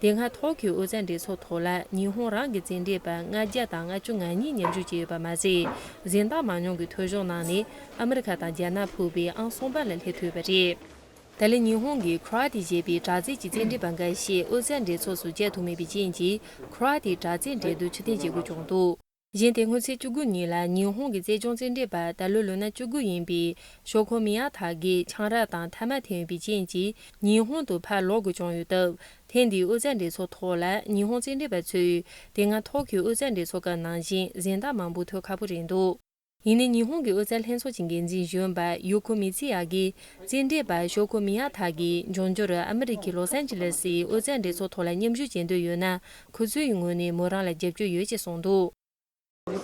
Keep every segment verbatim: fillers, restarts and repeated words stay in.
དེ་སྔ་ཐོ་ཀིའོ་ཨོ་རྩལ་འགྲན་ཚོགས་ཐོག་ལ་ཉི་ཧོང་རང་གི་རྩེད་འགྲན་པ་ལྔ་བརྒྱ་དང་ལྔ་བཅུ་ང་གཉིས་མཉམ་ཞུགས་བྱས་ཡོད་པ་མ་ཟད། གཟེངས་རྟགས་མང་ཉུང་གི་ཐོ་གཞུང་ནང་ནས་ཨ་མི་རི་ཁ་དང་རྒྱ་ནག་ཕུད་པའི་ཨང་གསུམ་པ་ལ་སླེབས་ཐུབ་པ་རེད། ད་ལན་ཉི་ཧོང་གི་ཁ་ར་ཏི་ཞེས་པའི་དྲག་རྩལ་གྱི་རྩེད་འགྲན་པ་འགའ་ཤས་ཨོ་རྩལ་འགྲན་ཚོགས་སུ་བཅར་ཐུབ་མེད་པའི་རྐྱེན་གྱིས། ཁ་ར་ཏིའི་དྲག་རྩལ་འགྲན་བསྡུར་ཕྱིར་འཐེན་བྱེད་དགོས་བྱུང་འདུག་གཞན་དེ་སྔོན་ཚེས་བཅུ་དགུ་ཉིན་ལ་ཉི་ཧོང་གི་རྩལ་སྦྱོང་རྩེད་འགྲན་པ་ད་ལོ་ལོ་ན་བཅུ་དགུ་ཡིན་པའི་ཤོ་ཁོ་མི་ཡ་ཐ་གིས་ཆང་རག་དང་ཐ་མག་འཐེན་ཡོད་པའི་རྐྱེན་གྱིས་ཉི་ཧོང་དུ་ཕར་ལོག་དགོས་བྱུང་ཡོད་སྟབས། ཐེངས་འདིའི་ཨོ་རྩལ་འགྲན་ཚོགས་ཐོག་ལ་ཉི་ཧོང་རྩེད་འགྲན་པ་ཚོས་དེ་སྔ་ཐོ་ཀིའོ་ཨོ་རྩལ་འགྲན་ཚོགས་སྐབས་ནང་བཞིན་གཟེངས་རྟགས་མང་པོ་ཐོབ་ཁག་པོ་རེད་འདུག་ཡིན་ནའི་ཉི་ཧོང་གི་ཨོ་རྩལ་ལྷན་ཚོགས་ཀྱི་འགན་འཛིན་གཞོན་པ་ཡོ་ཁོ་མི་ཚི་ཡ་གིས། རྩེད་འགྲན་པ་ཤོ་ཁོ་མི་ཡ་ཐ་གིས་འབྱུང་འགྱུར་ཨ་མི་རི་ཀའི་ལོ་སན་ཅི་ལེ་སིའི་ཨོ་རྩལ་འགྲན་ཚོགས་ཐོག་ལ་མཉམ་ཞུགས་བྱེད་འདོད་ཡོད་ན། ཁོ་ཚོའི་ངོས་ནས་མོ་རང་ལ་རྒྱབ་སྐྱོར་ཡོད་ཅེས་གསུངས་འདུག་ཁོ་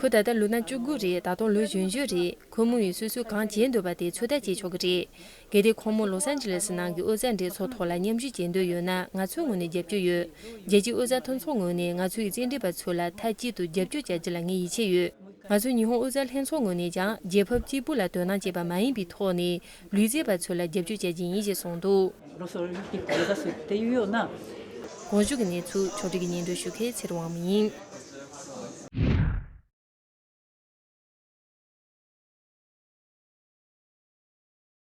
ད་ལྟ་ལོ་ན་བཅུ་དགུ་རེད། ད་དུང་ལོ་གཞོན་གཞོན་རེད། ཁོ་མོ་ཡིས་སོ་སོས་གང་བྱེད་འདོད་པ་དེ་ཚོད་ལྟ་བྱེད་ཆོག་གི་རེད། གལ་ཏེ་ཁོ་མོ་ལོ་སན་ཅི་ལེ་སི་ནང་གི་ཨོ་རྩལ་འགྲན་ཚོགས་ཐོག་ལ་མཉམ་ཞུགས་བྱེད་འདོད་ཡོད་ན། ང་ཚོའི་ངོས་ནས་རྒྱབ་སྐྱོར་ཡོད། རྒྱལ་སྤྱིའི་ཨོ་རྩལ་མཐུན་ཚོགས་ངོས་ནས་ང་ཚོ་ཡི་རྩེད་འགྲན་པ་ཚོ་ལ་མཐའ་གཅིག་ཏུ་རྒྱབ་སྐྱོར་བྱ་རྒྱུ་ལ་ངས་ཡིད་ཆེས་ཡོད། ང་ཚོ་ཉི་ཧོང་ཨོ་རྩལ་ལྷན་ཚོགས་ངོས་ནས་ཀྱང་རྒྱལ་ཁབ་གཅིག་པུ་ལ་དོ་སྣང་བྱེད་པ་མ་ཡིན་པའི་ཐོག་ནས་ལུས་རྩལ་པ་ཚོ་ལ་རྒྱབ་སྐྱོར་བྱ་རྒྱུ་ཡིན་ཞེས་གསུངས་འདུག་ལོ་སོ་ཨོ་ལིམ་པིག་དང་ལོ་ས་སུ་དེ་ཡོད་ཡོད་ན། གོང་ཞུས་ཀྱི་གནས་ཚུལ་ཕྱོགས་སྒྲིག་གིས་སྙན་སྒྲོན་ཞུ་མཁན་ཚེ་རིང་དབང་མོ་ཡིན།